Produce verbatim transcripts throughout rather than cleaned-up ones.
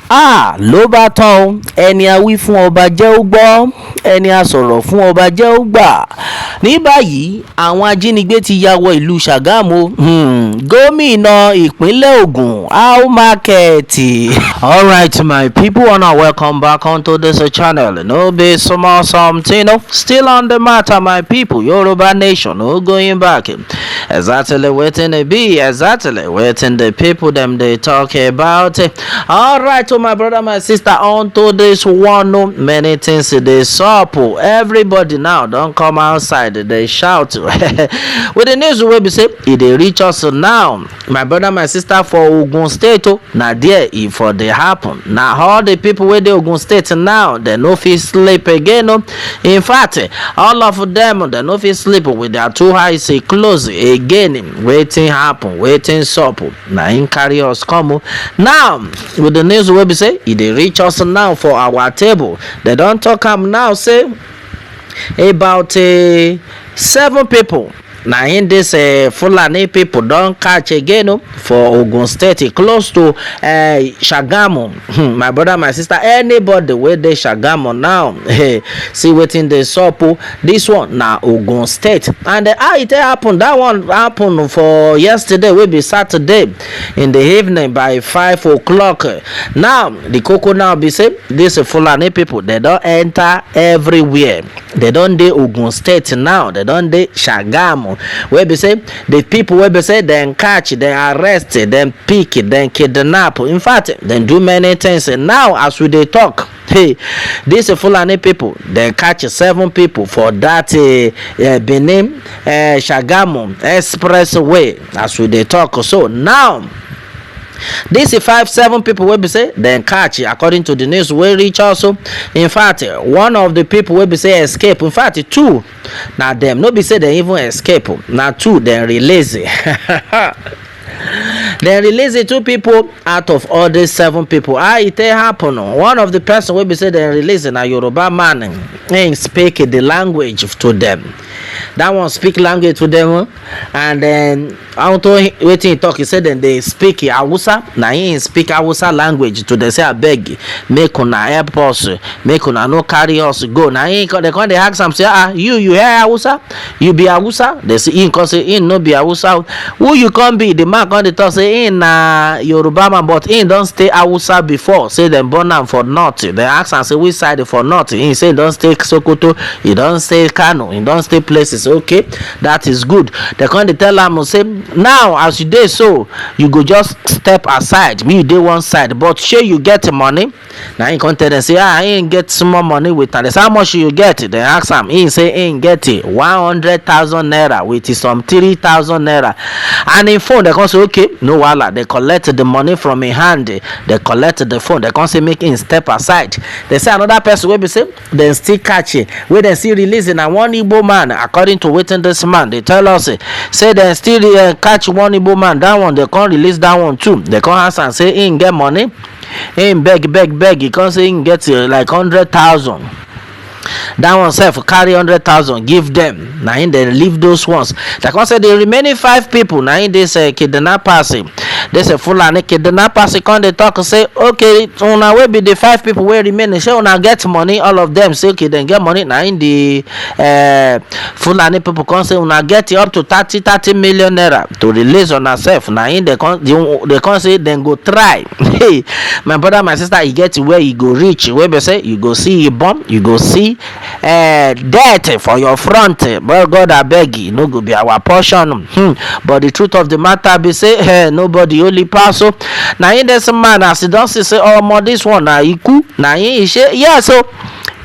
Ah, ló bá tán o. Ẹni a wí fún ọba jẹ́ ó gbọ́, ẹni a sọ̀rọ̀ fún ọba jẹ́ ó gbà. Ní báyìí, àwọn ajínigbé ti ya wọ ìlú Ṣàgámù. Hmm, gómìnà ìpínlẹ̀ Ògùn, how market? All right, my people, una welcome back onto this channel. No be small something, no? Still on the matter, my people. Yoruba nation, no going back. Exactly wetin e be, exactly wetin the people dem dey talk about. All right, so my brother, my sister, onto this one, no, many things dey sup o. Everybody now don come outside, dey shout with the news wey be say e dey reach us now. My brother, my sister, for Ogun State o, na there e for dey happen. Na all the people wey dey Ogun State now, dem no fit sleep again o. In fact, all of them, dem no fit sleep with their two eyes close again. Wetin happen? Wetin sup? Na im carry us come o. Now, with the news wey be say e dey reach us now for our table, dem don talk am now say about uh, seven people na im this uh, Fulani people don catch again o, for Ogun State, close to uh, Shagamu. Hmm, my brother, my sister, anybody wey dey Shagamu now, hey, see wetin dey sup o. This one na Ogun State. And uh, how e take happen? That one happen for yesterday, wey be Saturday, in the evening by five o'clock. Now, the koko now be say, this Fulani people, dem don enter everywhere. Dem don dey Ogun State now, dem don dey Shagamu. Wey be say, the people wey be say dem catch, dem arrest, dem pick, dem kidnap. In fact, dem do many things. Now, as we dey talk, hey, these Fulani people, dem catch seven people for that uh, uh, Benin uh, Shagamu expressway, as we dey talk. So now, these five, seven people wey be say dem catch, according to the news wey reach us o. In fact, one of the people wey be say escape, in fact, two, na dem, no be say dem even escape o, na two dem release. Dem release the two people out of all these seven people. How e take happen? One of the person wey be say dem release na Yoruba man. He speak the language to them. That one speak language to them, oh. And then, unto wetin he talk, he say dem dey speak Hausa. Na him speak Hausa language to them, say, "Abeg, make una help us, make una no carry us go." Na him come, dem come dey ask am say, "Ah, you, you hear Hausa? You be Hausa?" Dem say, him come say him no be Hausa. "Who you come be?" The man come dey talk say him na Yoruba man, but him don stay Hausa before, say dem born am for north. Dem ask am say which side for north. Him say he don stay Sokoto, he don stay Kano, he don stay places. Okay, that is good. Dem come dey tell am say, "Now, as you dey so, you go just step aside, make you dey one side, but shey you get money?" Na him come tell dem say, "Ah, he get small money with am." Dem say, "How much you get?" Dem ask am. He say he get one hundred thousand naira with some three thousand naira. And him phone, dem come say, "Okay, no wahala." Dem collect the money from him hand. Dem collect the phone. Dem come say make him step aside. Dem say another person wey be say dem still catch, eh, wey dem still release, na one Igbo man. According to wetin this man dey tell us, eh, say dem still uh, catch one Igbo man. That one, dem come release that one too. Dem come ask am say him get money. Him beg, beg, beg. He come say him get uh, like hundred thousand. That one sef carry hundred thousand give them. Na him dem leave those ones. Dem come say the remaining five people, na him this uh, kidnappers, eh, this uh, Fulani kidnappers, he come dey talk say, "Okay, una wey be the five people wey remain, say una get money?" All of them say, "Okay, dem get money." Na him the uh, Fulani people come say, "Una get up to thirty, thirty million naira to release una sef." Na him dem come, dem come say dem go try. Hey, my brother, my sister, e get where e go reach, wey be say you go see e bomb, you go see uh, death for your front. But God, abeg, e no go be our portion. Hmm. But the truth of the matter be say, eh, nobody only pass. So na him this man, as he don see say, "Omo, this one na iku," na him he say, "Yes o,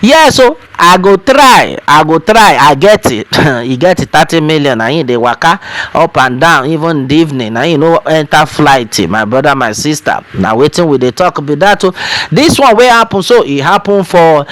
yes o, I go try, I go try, I get it." He get thirty million, na him dey waka up and down, even in the evening, na him no enter flight. My brother, my sister, na wetin we dey talk be that o. This one wey happen so, e happen for uh,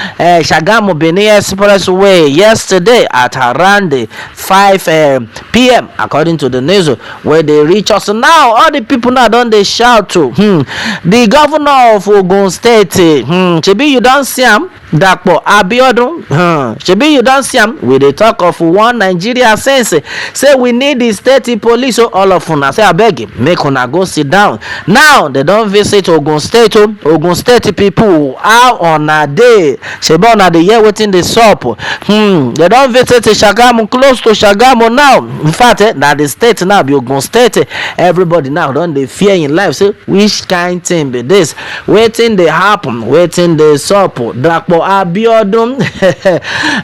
Shagamu Benin Expressway yesterday at around uh, five uh, p.m., according to the news wey dey reach us. Now, all the people now don dey shout to, hmm, the governor of Ogun State, eh, hmm, shebi you don see am, Dapo Abiodun. Hmm, shebi you don see am? We dey talk of one Nigeria sense. Say we need the state police. So all of una say, "Abeg, make una go sit down." Now they don visit Ogun State. Oh, Ogun State people, how una dey? Shebi una dey hear wetin dey sup? Hmm, they don visit Shagamu, close to Shagamu now. In fact, eh, na the state now be Ogun State. Everybody now don dey fear in life. Say, "Which kind thing be this? Wetin dey happen? Wetin dey sup?" Dapo Abiodun.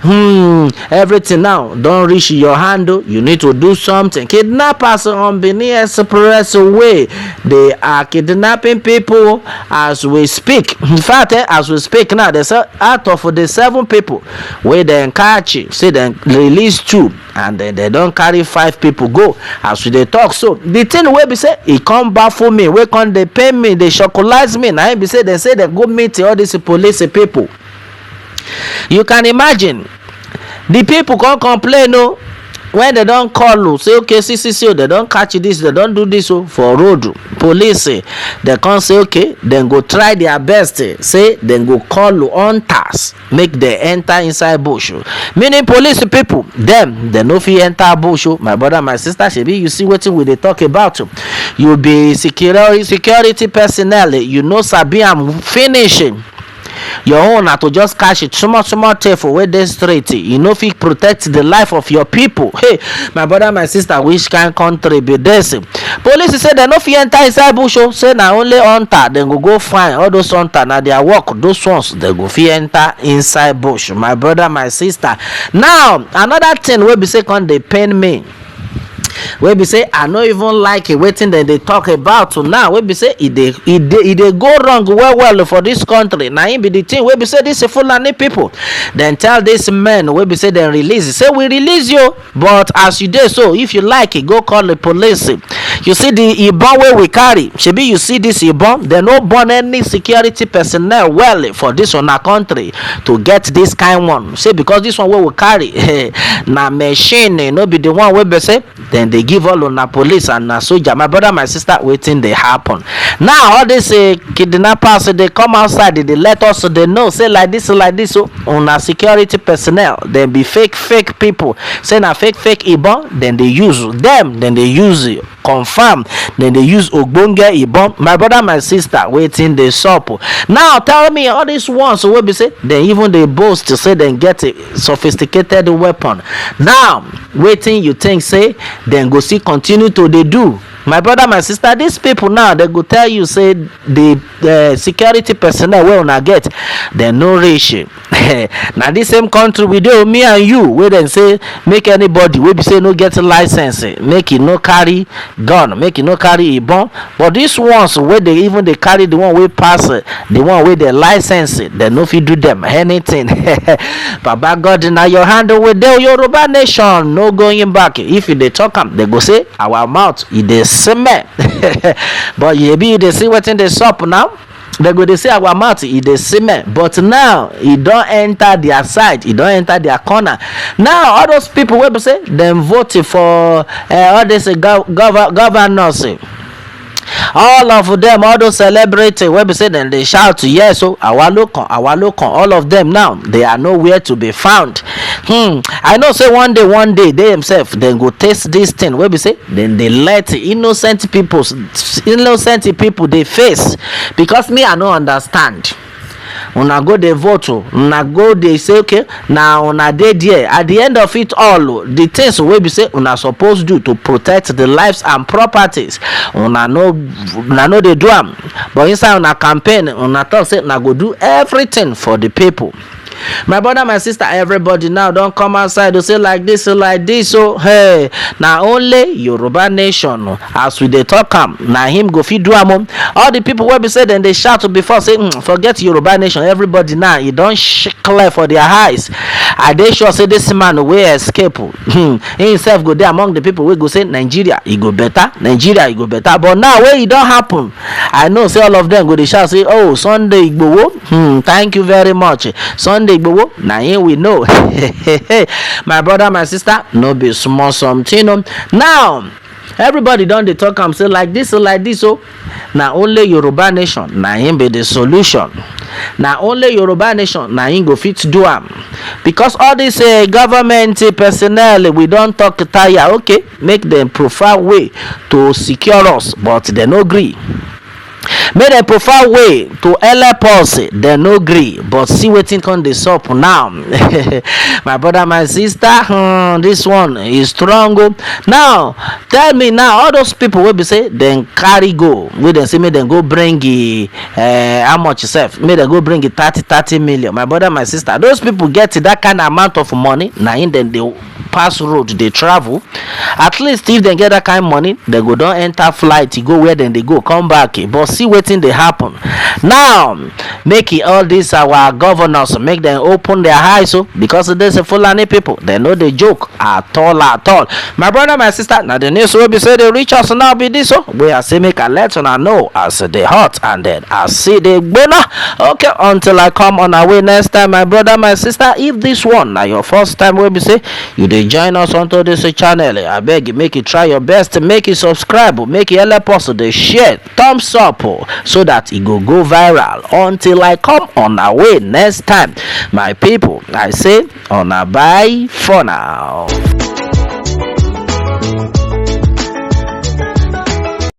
Hmm, everything now don reach your hand. Oh, you need to do something. Kidnappers on Benin Expressway, they are kidnapping people as we speak. In fact, eh, as we speak now, they say out of the seven people wey dem catch, say dem release two, and then they don carry five people go. As we dey talk so, the thing wey be say e come baffle me, wey come dey pain me, dey shockulize me, na im be say dem say dem go meet all these police people. You can imagine, the people come complain o. When they don call o, say, "Okay, see, see, see o, they don catch this, they don do this o for road." Police, eh, they come say, "Okay, dem go try their best, eh, say dem go call o hunters, make dem enter inside bush o." Meaning police people, dem, dem no fit enter bush o. My brother, my sister, shebi you see wetin we dey talk about o. You be security, security personnel, eh, you no sabi am finish, eh. Your own na to just catch it small small theft wey dey street. You no fit protect the life of your people. Hey, my brother, my sister, which kind country be this? Police say dem no fit enter inside bush o. Say na only hunter dem go go find. All those hunter, na their work. Those ones, dem go fit enter inside bush. My brother, my sister. Now, another thing wey be say come dey pain me, wey be say I no even like it, wetin dem dey talk about now, wey be say e dey, e dey, e dey go wrong well well for this country. Na im be the thing wey be say these Fulani people, dem tell this men wey be say dem release, say, "We release you, but as you dey so, if you like, go call the police." You see the Ibon wey we carry, shebi you see this Ibon, dem no born any security personnel well for this una country to get this kind one. Say because this one wey we carry, na machine, eh, no be the one wey be say dem dey give all una police and na soldier. My brother, my sister, wetin dey happen? Now all these, eh, kidnappers dey come outside, dey let us dey know say like this, like this o, una security personnel, dem be fake, fake people. Say na fake, fake Ibon dem dey use. Dem, dem dey use confirm, dem dey use ogbonge Ibon. My brother, my sister, wetin dey sup? Now tell me, all these ones wey be say dem even dey boast say dem get a sophisticated weapon. Now wetin you think say dem go still continue to dey do? My brother, my sister, these people now, dem go tell you say the, eh, security personnel wey una get, dem no reach. Na this same country we dey o, me and you, wey dem say make anybody wey be say no get license, eh, make e no carry gun, make e no carry Ibon. But these ones wey dey even dey carry the one wey pass, eh, the one wey dey license, eh, dem no fit do dem anything. Baba God, na your hand we dey o. Yoruba nation, no going back. If you dey talk am, dem go say our mouth e dey smell. But shebi you dey see wetin dey sup now? Dem go dey say our mouth e dey smell, but now e don enter their side, e don enter their corner. Now all those people wey be say dem vote for, eh, all these, eh, gov- gov- governors, eh, all of them, all those celebrity wey be say dem dey shout, "Yes o, àwa ló kàn, àwa ló kàn," all of them now, they are nowhere to be found. Hmm, I know say one day, one day, they themselves, dem go taste this thing wey be say dem dey let innocent people, innocent people dey face. Because me, I no understand. Una go dey vote o, una go dey say, "Okay, na una dey there." At the end of it all o, the things wey be say una suppose do to protect the lives and properties, una no, una no dey do am. But inside una campaign, una talk say una go do everything for the people. My brother, my sister, everybody now don come outside to say like this, say like this. So hey, na only Yoruba nation o, as we dey talk am, na him go fit do am o. All the people wey be say dem dey shout before say, "Mm, forget Yoruba nation," everybody now e don sh- clear for their eyes. I dey sure say this man wey escape o, hmm, himself go dey among the people wey go say, "Nigeria e go better, Nigeria e go better." But now wey e don happen, I know say all of them go dey shout say, "Oh, Sunday Igboho, hmm, thank you very much, Sunday Igboho, na him we know." My brother, my sister, no be small something o. Now Everybody don dey talk am say like this, like this, oh, na only Yoruba nation na him be the solution. Na only Yoruba nation na him go fit do am, because all this uh, government uh, personnel, we don talk tire. Okay, make dem prefer way to secure us, but dem no gree. Make dem prefer way to help us, dem no gree. But see wetin come dey sup now. My brother, my sister, hmm, this one is strong o. Now tell me now, all those people wey be say dem carry go, wey dem say make dem go bring eh, eh, how much sef, make dem go bring it thirty, thirty million. My brother, my sister, those people get that kind amount of money, na im dem dey pass road dey travel. At least if dem get that kind money, dem go don enter flight go where dem dey go, come back. But see wetin dey happen now. Make e all these our governors, make dem open their eyes o, because this Fulani people, dem no dey joke at all, at all. My brother, my sister, na the news wey be say dey reach us now be this o, wey I say make I let una know as e dey hot and then as e dey gbona. Okay, until I come on our way next time, my brother, my sister, if this one na your first time wey be say you dey join us onto this channel, eh, abeg, make you try your best, make you subscribe, make you help us dey share, thumbs up, oh, so that e go go viral. Until I come on our way next time, my people, I say una bye for now.